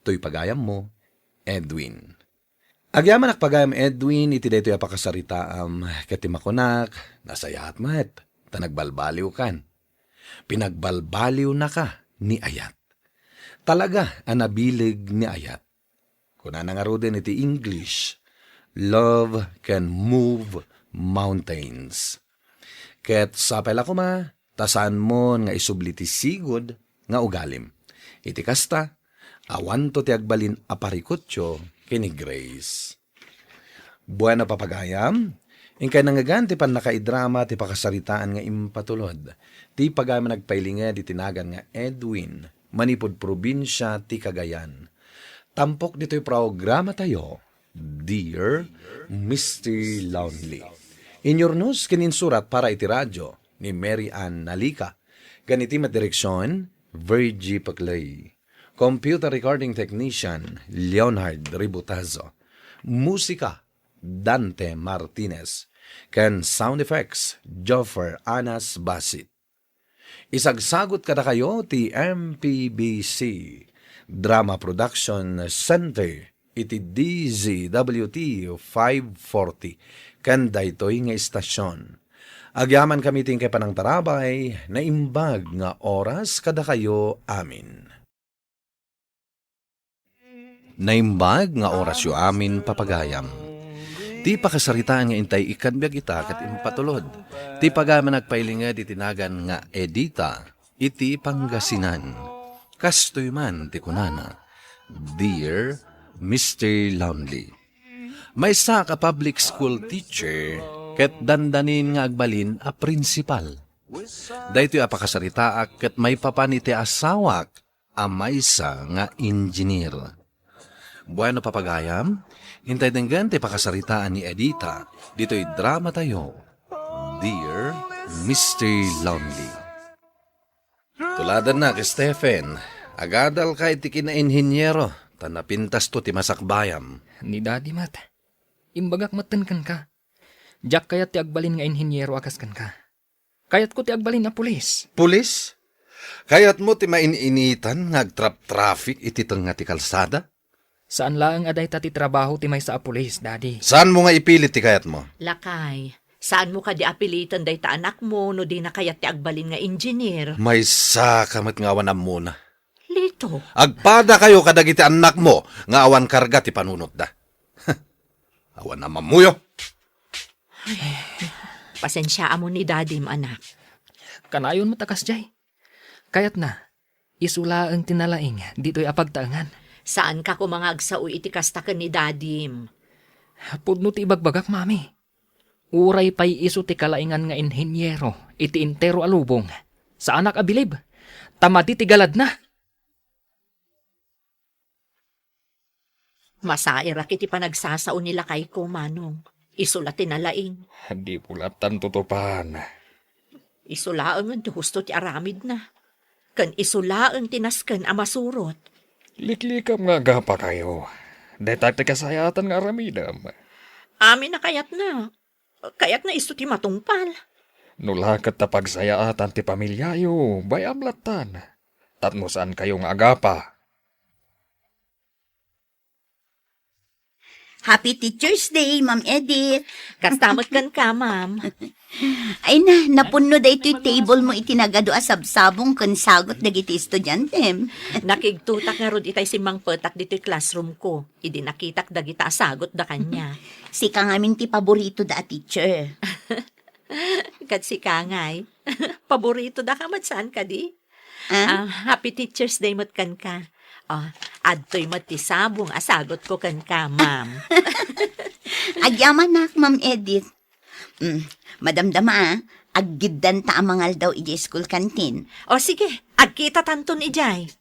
Toy pagayammo, Edwin. Agyamanak pagayam, Edwin, iti daytoy a pakasaritaam, ket ti makunak, nasayaat met, ta nagbalbaliwkan. Pinagbalbaliwnaka ni ayat. Talaga a nabileg ni ayat. Kunana ngaruden iti English, "Love can move mountains." Ket sapay la koma, ta saanmon nga isubli ti sigud nga ugalim. Iti kasta, awanto ti agbalin a parikutyo ken ni Grace. Bueno, papagayam, inkay nangngegan ti pannakaidrama ti pakasaritaan nga impatulod ti pagayam a nagpailinged iti nagan nga Edwin, manipud probinsia ti Cagayan. Tampok ditoy programatayo, Dear Mister Lonely. Inyurnos ken insurat para iti radyo ni Mary Ann Nalica. Ken iti met direksion, Virgie Paclay. Computer recording technician, Leonard Ributazo. Musika, Dante Martinez. Ken sound effects, Joffer Anas Basit. Isagsagut kadakayo ti M P B C Drama Production Center iti D Z W T five forty ken daytoy nga istasion. Agyamankami ti inkay panangtarabay, naimbag nga oras kadakayo amin. Naimbag nga orasyo amin, papagayam. Ti pakasaritaan nga intay ikkan biag ita ket impatulod ti pagayam a nagpailinged iti nagan nga Edita iti Pangasinan. Kastoy man ti kunana, "Dear Mister Lonely." Maysaak a public school teacher ket dandanin nga agbalin a principal. Daytoy a pakasaritaak ket maipapan iti asawak a maysa nga engineer. Bueno, papagayam, intay denggen ti pakasaritaan ni Edita ditoy dramatayo, Dear Mister Lonely. Tuladannak, Stephen. Agadalka iti kinainhiniero, ta napintasto ti masakbayam. Ni Daddy met. Imbagak metten kenka. Diak kayat ti agbalin nga inhiniero a kas kenka. Kayatko ti agbalin a pulis. Pulis? Kayatmo ti main-initan nga agtrap-traffic iti tengnga ti kalsada? Saan laeng a dayta ti trabaho ti maysa a pulis, Daddy. Saanmo nga ipilit ti kayatmo? Lakay, saanmo kadi a piliten dayta anakmo no dina kayat ti agbalin nga engineer? Maysaka met nga awan ammona. Lito. Agpadakayo kadagiti annakmo nga awan karga ti panunotda. Awan a mammuyo. Pasensiaam ni Dadim, anak. Kanayon met a kasdiay. Kayatna, isu laeng ti nalaing ditoy a pagtaengan. Saanka koma nga agsao iti kasta ken ni Dadim. Pudno ti ibagbagak, Mami. Uray pay isu ti kalaingan nga inhiniero iti entero a lubong, saanak a bilib, ta madi ti galadna. Masairak iti panagsasao ni lakayko, Manong. Isu la ti nalaing. Di pulatan tutupan. Isu laengen ti husto ti aramidna. Ken isu laeng ti nasken a masurot. Liklikam nga agapakayo. Dayta ti kasayaatan nga aramidem. Amin a kayatna. Kayatna isu ti matungpal. No la ket ta pagsayaatan ti pamiliayo, bay-am lattan. Tapno saankayo nga agapa. Happy Teacher's Day, Ma'am Edith. Kasta met kenka, Ma'am. Ay na, napunno daytoy table mo iti nagadu a sabsabong ken sagot dagiti estudiantem. Nakigtotak ngarud itay simmangpetak ditoy classroom ko, idi nakitak dagita a sagot da kaniak. Sika ngamin ti paborito da a teacher. Ket sika ngay. Paborito da ka met saan kadi? Ah? Ah, happy Teacher's Day met kenka. Oh, adtoy met ti sabong a sagutko kenka, ma'am. Agyamanak, Ma'am Edith. Mm, madamdama, ah. Aggiddanta a mangaldaw idiay school canteen. O sige, agkitatanton idiay.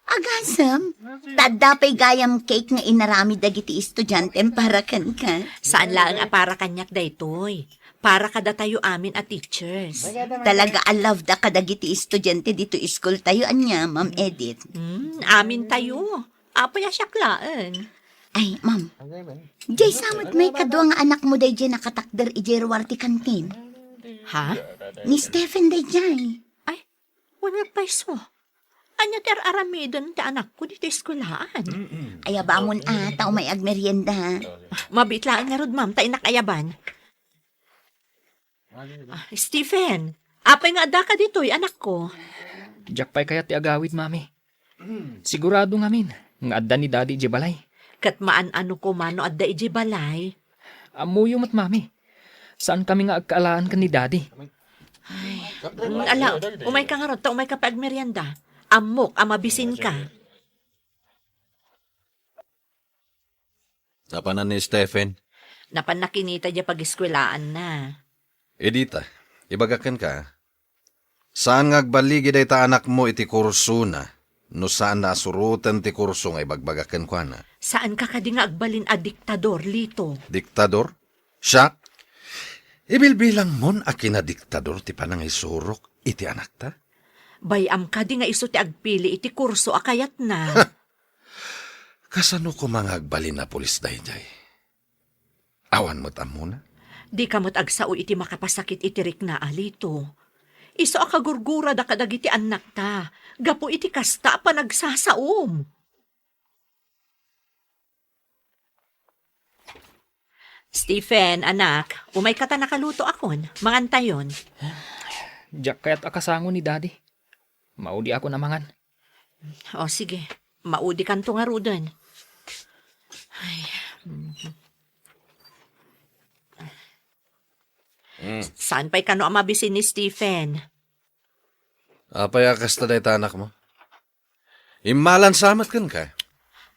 Agasem, ta adda pay gayam cake nga inaramid dagiti estudiantem para kenka. Saan laeng a para kaniak daytoy. Para kadatayo amin a teachers. Talaga a love da kadagiti estudiante ditoy school tayo, ania, Ma'am Edith? Hmm, amin tayo. Apay a siak laeng. Ay, ma'am. Diay sa met may kadua nga anakmo daydiay nakatakder idiay ruar ti kantin. Ha? Ni Stephen daydiay. Ay, wen agpayso. Ania ti ar-aramiden ti anakko ditoy eskuelaan? Ayabamon a, ta umay agmerienda. Mabiit laeng ngarud, ma'am, ta innak ayaban. Ah, Stephen, apay nga addaka ditoy, anakko? Diak pay kayat ti agawid, Mami. Sigurado ngamin nga adda ni Daddy idiay balay. Ket maan-ano koma no adda idiay balay? Ammoyo met, Mami. Saankami nga agkaalaan ken ni Daddy. Ay, mm, ala, umayka ngarud, ta umayka pay agmerienda. Ammok a mabisinka. Napanan ni Stephen? Napanna kinita diay pageskuelaanna. Edita, ibagak kenka, saan nga agballigi dayta anakmo iti kursona no saanna a suroten ti kurso nga ibagbagak kenkuana. Saanka kadi nga agbalin a diktador, Lito? Diktador? Siak? Ibilbilangmon a kinadiktador ti panangisurok iti anakta? Bay-am kadi nga isu ti agpili iti kurso a kayatna? Kasano koma nga agbalin a pulis daydiay? Awan met ammona? Dika met agsao iti makapasakit iti rikna, Lito. Isu a kagurgurada kadagiti annakta, gapu iti kasta a panagsasaom. Stephen, anak, umayka ta nakalutoakon. Mangantayon. Diak kayat a kasango ni Daddy. Maudiakon a mangan. O, sige. Maudikanto ngaruden. Ay. Mm. Saan pay kano a mabisin ni Stephen? Apay a kasta dayta anakmo? Immalansa met kenka.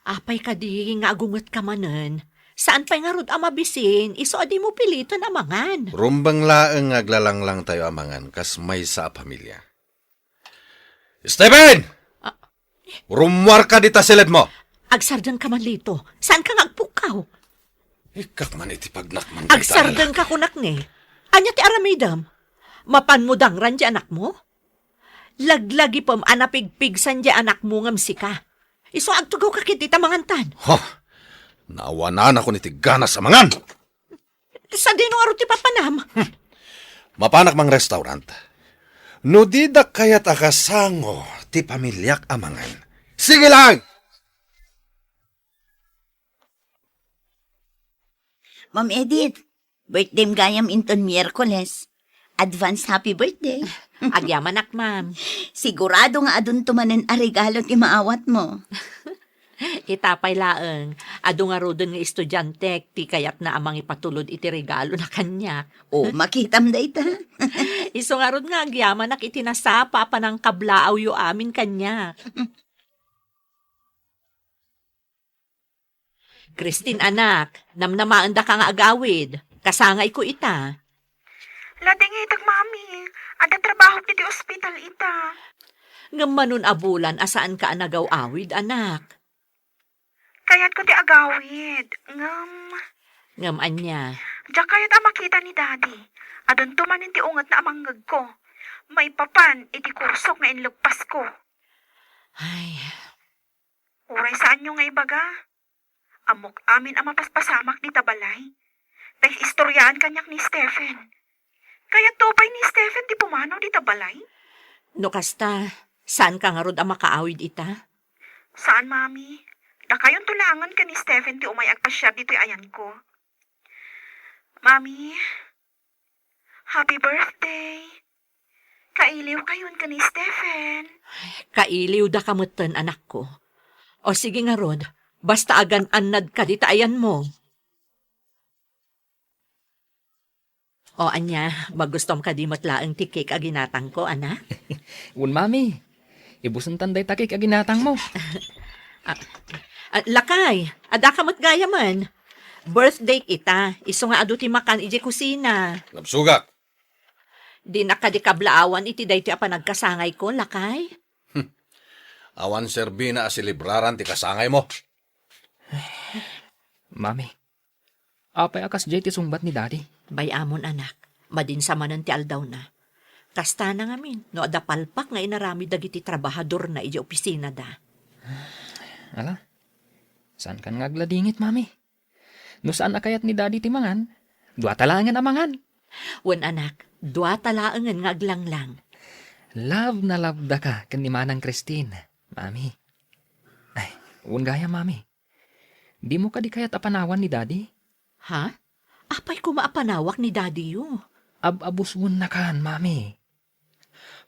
Apay kadi nga agungetka manen? Saan pay ngarud a mabisin, isu a dimo piliten a mangan. Rumbeng laeng nga aglalanglang tayo a mangan kas maysa a pamilya. Stephen! Ah. Rummuarka dita siled mo! Agsardengka man, Lito. Saanka nga agpukkaw? Ikkak man iti pagnakman dayta. Agsardengka, kunak ne. Ania ti aramidem? Mapanmo dangran ti anakmo? Laglagipem a napigpigsan ti anakmo ngem sika. Isu a agtugawka ketdi ta mangantan. Ha! Naawananakon iti ganas a mangan! Sadino ngarud ti papanam? Hmm. Mapanak mang restaurant. No dida kayat a kasango ti pamiliak a mangan, sige lang! Ma'am Edith, birthdayem gayam inton Miyerkules. Advance happy birthday. Agyamanak, ma'am. Sigurado nga adunto manen a regalo ti maawatmo. Ita pay laeng, adu ngaruden nga estudiantek ti kayatna a mangipatulod iti regalona kaniak. O, makitam dayta. Isu ngarud nga agyamanak iti nasapa a panangkablaawyo amin kaniak. Christine, anak, namnamaendaka nga agawid. Kasangayko ita. Ladingitag, Mami. Adda trabahok iti ospital ita. Ngem manon a bulan a saanka a nagaw-awid, anak? Kayatko ti agawid. Ngem Ngem ania? Diak kayat a makita ni Daddy. Adunto manen ti ungetna a mangngegko. Maipapan iti kursok nga inlegpasko. Ay. Uray saanyo nga ibaga, ammok amin a mapaspasamak dita balay. Ta istoriaan kaniak ni Stephen. Kayatto pay ni Stephen ti pumanaw dita balay? No kasta, saanka ngarud a makaawid ita? Saan, Mami. Dakayonto laengen ken ni Stephen ti umay agpasiar ditoy ayanko. Mami, happy birthday. Kailiwkayon ken ni Stephen. Ay, kailiwdaka metten, anakko. O sige ngarud, basta agan-annadka dita ayanmo. O ania, magustom kadi met laeng ti cake a ginatangko, anak? Wen, Mami. Ibusentan dayta cake a ginatangmo. Ah, ah, lakay, addaka met gayamen. Birthday ita, isu nga adu ti makan idiay kusina. Nabsugak. Dinak kadi kablaawan iti daytoy a panagkasangayko, lakay? Hmm. Awan serbina a selebraran ti kasangaymo. Mami, apay a kasdiay ti sungbat ni Daddy? Bay-amon, anak. Madin sa manen ti aldawna. Kasta na ngamin, no adda palpak nga inaramid dagiti trabahadorna idiay opisinada. Ala, saankan nga agladingit, Mami? No saan a kayat ni Daddy ti mangan, duata laengen a mangan. Wen, anak, duata laengen nga aglanglang. Love na love daka ken ni Manang Christine, Mami. Ay, wen gayam, Mami. Dimo kadi kayat a panawan ni Daddy? Ha? Apay koma a panawak ni Daddy-yo? Ab-abuswennakan, Mami.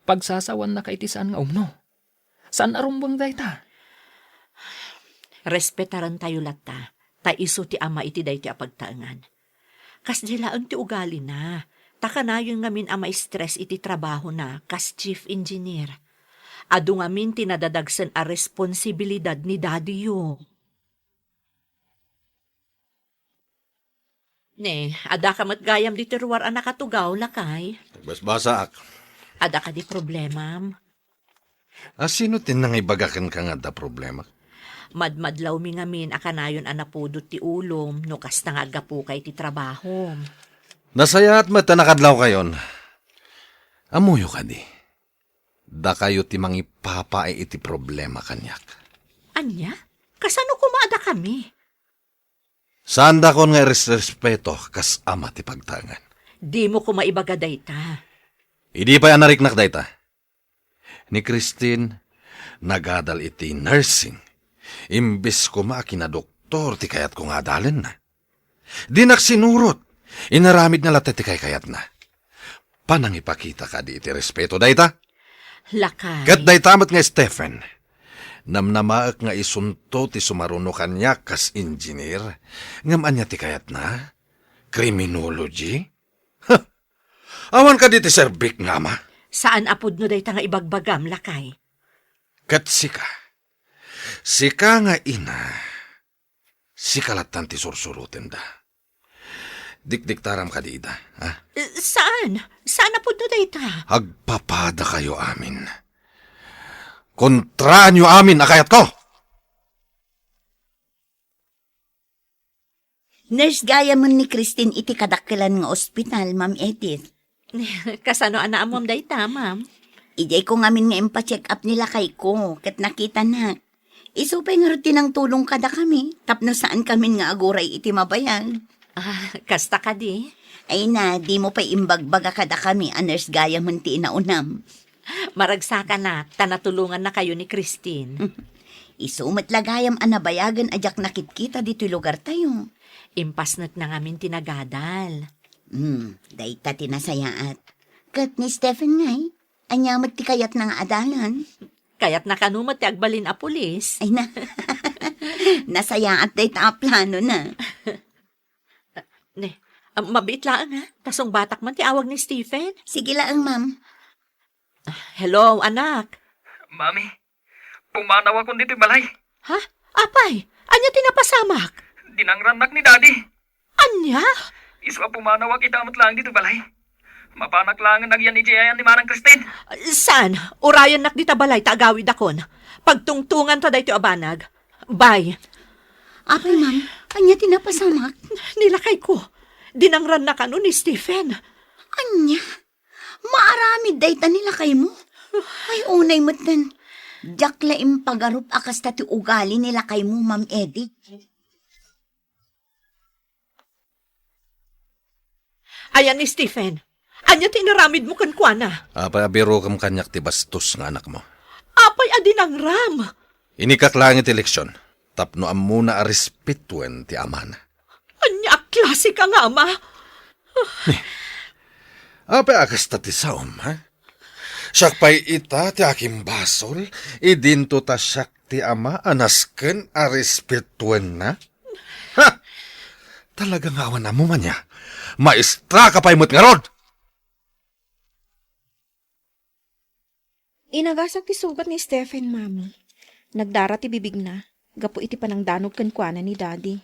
Pagsasawannak iti saan nga umno. Saan a rumbeng dayta. Respetarentayo latta, ta isu ti ama iti daytoy a pagtaengan. Kasdiay laeng ti ugalina, ta kanayon ngamin a ma-stress iti trabahona kas chief engineer. Adu ngamin ti nadadagsen a responsibilidad ni Daddy-yo. Ne, addaka met gayam ditoy ruar a nakatugaw, lakay? Nagbasbasaak. Adda kadi problemam? A, sino ti nangibaga kenka nga adda problema? Madmadlawmi ngamin a kanayon a napudot ti ulom no kasta nga aggapuka iti trabahom. Nasayaat met ta nakadlawkayon. Ammoyo kadi? Dakayo ti mangipapaay iti problema kaniak. Ania? Kasano koma a dakami? Saandakon nga iresrespeto kas ama ti pagtaengan. Dimo koma ibaga dayta. Idi pay a nariknak dayta. Ni Christine, nagadal iti nursing. Imbes koma a kinadoktor ti kayatko nga adalenna. Dinak sinurot. Inaramidna latta ti kaykayatna. Panangipakita kadi iti respeto dayta? Lakay. Ket dayta met nga Stephen. Namnamaek nga isunto ti sumaruno kaniak kas engineer. Ngem ania ti kayatna? Criminology? Huh! Awan kadi ti serbik nga ama? Saan a pudno dayta nga ibagbagam, lakay. Ket sika, sika nga ina, sika lattan ti sursurotenda. Dikdiktaram kadi ida, ha? Eh, saan? Saan a pudno dayta? Agpapadakayo amin. Kontraanyo amin a kayatko! Nurse gayamen ni Christine iti kadakkelan nga ospital, Ma'am Edith. Kasano a naamuam dayta, ma'am? Idiay ko ngamin nga impacheck up ni lakayko, ket nakitanak. Isu pay ngarud ti nangtulong kadakami, tapno saan kamin nga aguray iti mabayag. Ah, kasta kadi? Ay na, dimo pay imbagbaga kadakami a nurse gayamen ti inaunam. Maragsakanak, ta natulongannakayo ni Christine. Isu met la gayam a nabayagen a diak nakitkita ditoy lugartayo. Impasnekna ngamin ti nagadal. Hmm, dayta ti nasayaat. Ket ni Stephen ngay, ania met ti kayatna nga adalan? Kayatna kano met ti agbalin a pulis. Ay na. Nasayaat dayta a planona. Ne, ah, mabiit laeng, ha? Ta sungbatak man ti awag ni Stephen. Sige laeng, ma'am. Hello, anak. Mami, pumanawakon ditoy balay. Ha? Apay, ania ti napasamak? Dinangrannak ni Daddy. Ania? Isu a pumanawak ita met laeng ditoy balay. Mapanak laengen agyan idiay ayan ni Manang Christine. Saan? Urayennak dita balay ta agawidakon. Pagtungtonganta daytoy a banag. Bye. Apay, ma'am, ania ti napasamak? Ni lakayko. Dinangranna kano ni Stephen. Ania? Maaramid dayta ni lakaymo? Ay, unay metten. Diak la impagarup a kasta ti ugali ni lakaymo, Ma'am Edith. Ayan ni Stephen. Ania ti inaramidmo kenkuana? Apay a birokem kaniak ti bastos nga anakmo? Apay a dinangram? Inikak laeng iti leksyon, tapno ammona a respetuen ti amana. Ania a klase ka nga ama? Apay a kasta ti saom, ha? Siak pay ita ti akimbasol, idinto ta siak ti ama a nasken a respetuenna? Ha! Talaga nga awan ammo man ya. Maestra ka pay met ngarud! Inagasak ti sugat ni Stephen, Mami. Nagdara ti bibigna gapu iti panangdanog kenkuana ni Daddy.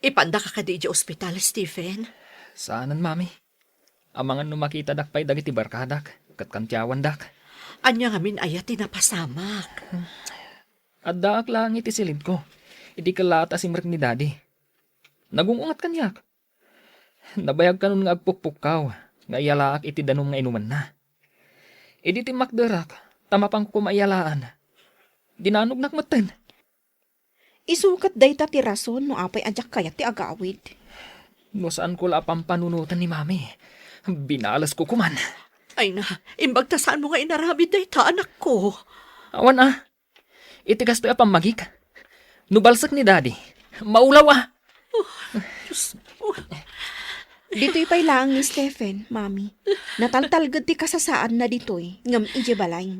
Ipandaka kadi idiay ospital, Stephen? Saanen, Mami. Amangan no makitadak pay dagiti barkadak ket kantiawandak. Ania ngamin aya ti napasamak? Addaak laeng iti silidko idi kellaat a simrek ni Daddy. Nagung-ungat kaniak. Nabayag kanon nga agpukpukkaw nga iyalaak iti danum nga inumanna. Idi timmakderak ta mapanko koma iyalaan, dinanognak metten. Isu ket dayta ti rason no apay a diak kayat ti agawid. No saanko la a pampanunoten ni Mami, binalesko koman. Ay na, imbag ta saanmo nga inaramid dayta, anakko. Awan a. Iti kastoy a pammagik, no balsek ni Daddy, maulaw a. Oh, Diyos ko. Ditoy pay laeng ni Stephen, Mami. Nataltalged ti kasasaadna ditoy, ngem idiay balay.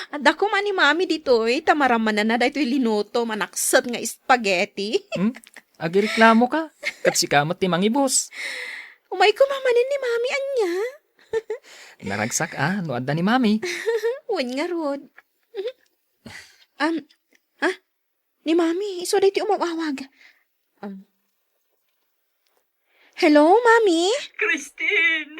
Adda koma ni Mami ditoy, ta marammananna daytoy linuto, manakset nga spaghetti. Hmm? Agireklamo ka? Ket sika met ti mangibus. Umay koma manen ni Mami, ania? Naragsak a no adda ni Mami. Wen ngarud. Um, ah, ni Mami, isu daytoy umawawag. Um, Hello, Mami? Christine!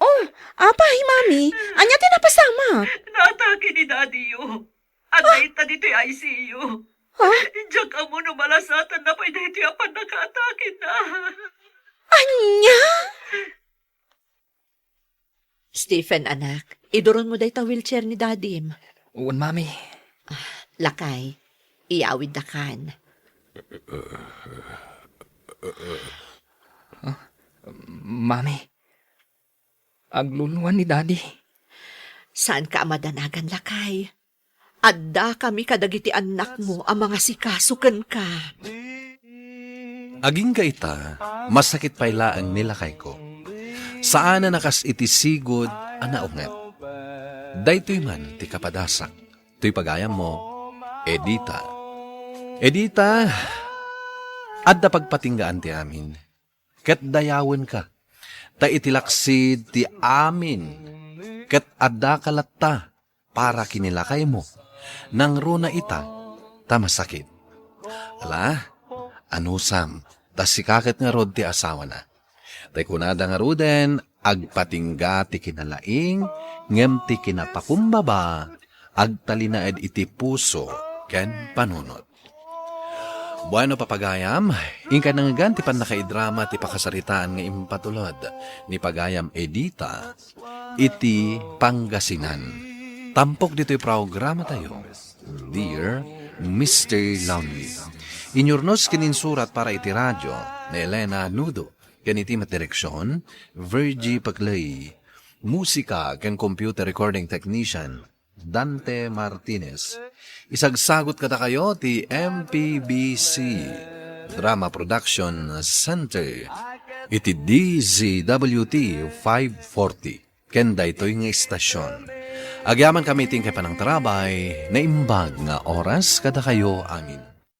Oh, apay, Mami? Ania ti napasamak? Naatake ni Daddy-yo. Adda ita ditoy I C U. Ha? Diak ammo no malasatanna pay daytoy a pannakaatakenna. Ania? Stephen, anak, iduronmo dayta wheelchair ni Dadim. Wen, Mami. Lakay, iyawidda kan. Mami, agluluan ni Daddy. Saanka a madanagan, lakay. Addakami kadagiti annakmo a mangasikaso kenka. Agingga ita, masakit pay laeng ni lakayko. Saanen a kas iti sigud a naunget. Daytoy man ti kapadasak. Toy pagayammo, Edita. Edita, adda pagpatinggaan ti amin. Ket dayawenka. Ta iti laksid ti amin. Ket addaka latta para ken ni lakaymo. Nangruna ita, ta masakit. Ala, anusam, ta sika ket ngarud ti asawana. Tay kunada ngaruden, agpatingga ti kinalaing, ngem ti kinapakumbaba, agtalinaed iti puso ken panunot. Bueno, papagayam, inka nangngegan ti pannakaidrama ti pakasaritaan nga impatulod ni pagayam Edita iti Pangasinan. Tampok ditoy programatayo, Dear Mister Lonely. Inyurnos ken insurat para iti radio ni Elena Nudo, ken iti met direksion, Virgie Paclay. Musika ken computer recording technician, Dante Martinez. Isagsagot kadakayo ti M P B C Drama Production Center iti D Z W T five forty ken daytoy nga istasion. Agyamankami iti inkay panangtarabay, naimbag nga oras kadakayo amin.